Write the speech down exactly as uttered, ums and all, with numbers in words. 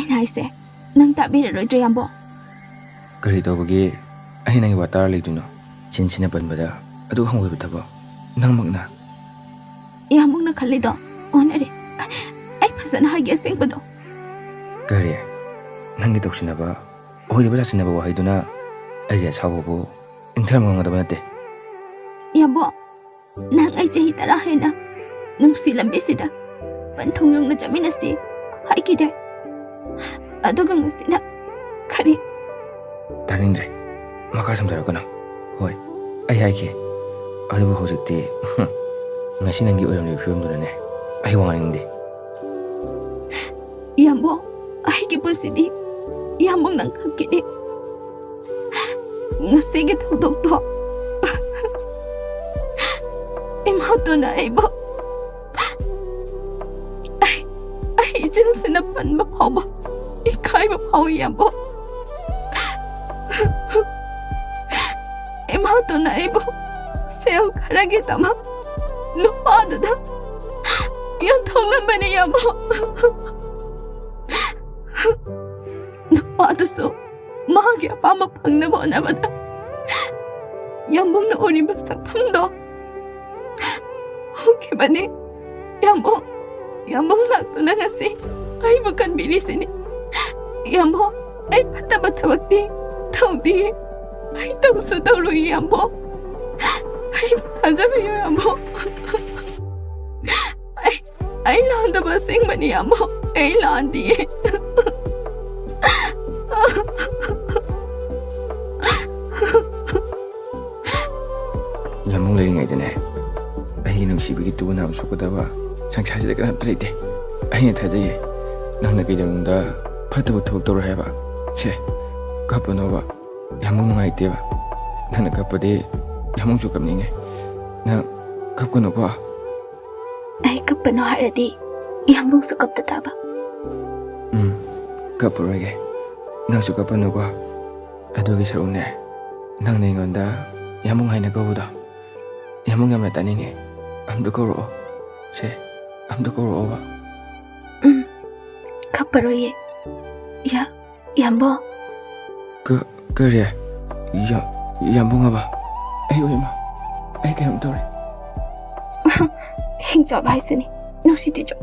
ꯑꯩꯅ ꯍꯥꯏꯁꯦ ꯅꯪ ꯇꯥꯕꯤꯔꯔꯣꯏꯗ꯭ꯔꯣ, ꯌꯥꯝꯕꯣ? ꯀꯔꯤ ꯇꯧꯕꯒꯤ ꯑꯩ ꯅꯪꯒꯤ ꯋꯥ ꯇꯥꯔ ꯂꯩꯗꯣꯏꯅꯣ? ꯆꯤꯟꯁꯤꯅ ꯄꯟꯕꯗ ꯑꯗꯨꯛ ꯍꯪꯒꯣꯏꯕ ꯊꯕꯛ, ꯅꯪꯃꯛꯅ꯫ ꯌꯥꯝꯕꯨꯡꯅ ꯈꯜꯂꯤꯗꯣ ꯑꯣꯟꯅꯔꯦ꯫ ꯑꯩ ꯐꯖꯅ ꯍꯥꯏꯒꯦ ꯑꯁꯦꯡꯕꯗꯣ꯫ ꯀꯔꯤ? ꯅꯪꯒꯤ ꯇꯧꯁꯤꯟꯅꯕ, ꯑꯣꯏꯗꯕ ꯁꯥꯁꯤꯟꯅꯕ ꯋꯥꯍꯩꯗꯨꯅ ꯑꯩꯒꯤ ꯑꯁꯥꯎꯕꯕꯨ ꯏꯪꯊꯍꯟꯕ ꯉꯝꯒꯗꯕ ꯅꯠꯇꯦ꯫ ꯌꯥꯝꯕꯣ, ꯅꯪ ꯑꯩ ꯆꯍꯤ ꯇꯔꯥ ꯍꯦꯟꯅ ꯅꯨꯡꯁꯤ ꯂꯝꯕꯤꯁꯤꯗ ꯄꯟꯊꯨꯡ ꯌꯧꯅ ꯆꯠꯃꯤꯟꯅꯁꯤ ꯍꯥꯏꯈꯤꯗꯦ꯫ ꯑꯗꯨꯒ ꯉꯁꯤꯅ ꯀꯔꯤ? ꯇꯥꯅꯤꯡꯗ꯭ꯔꯦ꯫ ꯃꯈꯥ ꯁꯝꯊꯔꯛꯀꯅꯨ꯫ ꯍꯣꯏ, ꯑꯩ ꯍꯥꯏꯈꯤ꯫ ꯑꯗꯨꯕꯨ ꯍꯧꯖꯤꯛꯇꯤ ꯉꯁꯤ ꯅꯪꯒꯤ ꯑꯣꯏꯔꯝꯂꯤꯕ ꯐꯤꯕꯝꯗꯨꯅꯅꯦ ꯑꯩ ꯋꯥ ꯉꯥꯡꯅꯤꯡꯗꯦ꯫ ꯌꯥꯝꯕꯣ, ꯑꯩꯒꯤ ꯄꯨꯟꯁꯤꯗꯤ ꯌꯥꯝꯕꯨꯡ ꯅꯪ ꯈꯛꯀꯤꯅꯤ꯫ ꯉꯁꯤꯒꯤ ꯊꯧꯗꯣꯛꯇꯣ ꯏꯃꯥꯇꯣꯟꯅ ꯑꯩꯕꯨ, ꯑꯩ, ꯑꯩ ꯏꯆꯤꯜꯁꯤꯅ ꯄꯟꯕ ꯐꯥꯎꯕ ꯏꯀꯥꯏꯕ ꯐꯥꯎꯏ, ꯌꯥꯝꯕꯣ꯫ ꯏꯃꯥꯇꯣꯟꯅ ꯑꯩꯕꯨ ꯁꯦꯜ ꯈꯔꯒꯤꯗꯃꯛ ꯅꯨꯄꯥꯗꯨꯗ ꯌꯣꯟꯊꯣꯛꯂꯝꯕꯅꯤ, ꯌꯥꯝꯕꯣ꯫ ꯅꯨꯄꯥꯗꯨꯁꯨ ꯃꯥꯒꯤ ꯑꯄꯥꯝꯕ ꯐꯪꯅꯕ ꯍꯣꯠꯅꯕꯗ ꯌꯥꯝꯕꯨꯡꯅ ꯎꯔꯤꯕ ꯁꯛꯐꯝꯗꯣ ꯎꯈꯤꯕꯅꯤ꯫ ꯌꯥꯝꯕꯨꯡ, ꯌꯥꯝꯕꯨꯡ ꯂꯥꯛꯇꯨꯅ ꯉꯁꯤ ꯑꯩꯕꯨ ꯀꯟꯕꯤꯔꯤꯁꯤꯅꯤ꯫ ꯌꯥꯝꯕꯨꯡ, ꯑꯩ ꯐꯠꯇꯕ ꯊꯕꯛꯇꯤ ꯇꯧꯗꯤꯌꯦ꯫ ꯑꯩ ꯇꯧꯁꯨ ꯇꯧꯔꯣꯏ, ꯌꯥꯝꯕꯨꯡ꯫ ꯑꯩꯕꯨ ꯊꯥꯖꯕꯤꯌꯨ, ꯌꯥꯝꯕꯨꯡ꯫ ꯑꯩ, ꯑꯩ ꯂꯥꯟꯗꯕ ꯑꯁꯦꯡꯕꯅꯤ, ꯌꯥꯝꯕꯨꯡ꯫ ꯑꯩ ꯂꯥꯟꯗꯤꯌꯦ꯫ ꯌꯥꯝꯕꯨꯡ ꯂꯩꯔꯤꯉꯩꯗꯅꯦ, ꯑꯩꯒꯤ ꯅꯨꯡꯁꯤꯕꯒꯤ ꯇꯨ ꯅꯥꯝ ꯁꯣꯛꯀꯗꯕ ꯁꯪꯁꯥꯔꯁꯤꯗ ꯀꯅꯥꯝꯇ ꯂꯩꯇꯦ꯫ ꯑꯩꯅ ꯊꯥꯖꯩꯌꯦ, ꯅꯪꯅ ꯀꯩꯗꯧꯅꯨꯡꯗ ꯐꯠꯇꯕ ꯊꯕꯛ ꯇꯧꯔꯣꯏ ꯍꯥꯏꯕ꯫ ꯁꯦ, ꯀꯞꯄꯅꯣꯕ, ꯌꯥꯝꯕꯨꯡ ꯅꯨꯡꯉꯥꯏꯇꯦꯕ꯫ ꯅꯪꯅ ꯀꯞꯄꯗꯤ ꯌꯥꯝꯕꯨꯡꯁꯨ ꯀꯞꯅꯤꯡꯉꯦ꯫ ꯅꯪ ꯀꯞꯀꯅꯨꯀꯣ꯫ ꯑꯩ ꯀꯞꯄꯅꯣ ꯍꯥꯏꯔꯗꯤ ꯌꯥꯝꯕꯨꯡꯁꯨ ꯀꯞꯇ ꯇꯥꯕ꯫ ꯎꯝ, ꯀꯞꯄꯔꯣꯏꯒꯦ꯫ ꯅꯪꯁꯨ ꯀꯞꯄꯅꯨꯀꯣ꯫ ꯑꯗꯨꯒꯤ ꯁꯔꯨꯛꯅꯦ, ꯅꯪꯅ ꯑꯩꯉꯣꯟꯗ ꯌꯥꯝꯕꯨꯡ ꯍꯥꯏꯅ ꯀꯧꯕꯗꯣ, ꯌꯥꯝꯕꯨꯡ ꯌꯥꯝꯅ ꯇꯥꯅꯤꯡꯉꯦ꯫ ꯑꯝꯇ ꯀꯧꯔꯛꯑꯣ꯫ ꯁꯦ, ꯑꯝꯇ ꯀꯧꯔꯛꯑꯣꯕ꯫ ꯎꯝ, ꯀꯞꯄꯔꯣꯏꯌꯦ꯫ ꯌꯥ, ꯌꯥꯝꯕꯣ꯫ ꯀ-, ꯀꯔꯤ? ꯌꯥ-, ꯌꯥꯝꯕꯨꯡ ꯑꯕ? ꯑꯩ, ꯑꯣꯏꯃ, ꯑꯩ ꯀꯩꯅꯣꯝ ꯇꯧꯔꯦ꯫ ꯍꯤꯡꯆꯥꯕ ꯍꯥꯏꯁꯤꯅꯤ, ꯅꯨꯡꯁꯤꯇꯤꯆꯧ꯫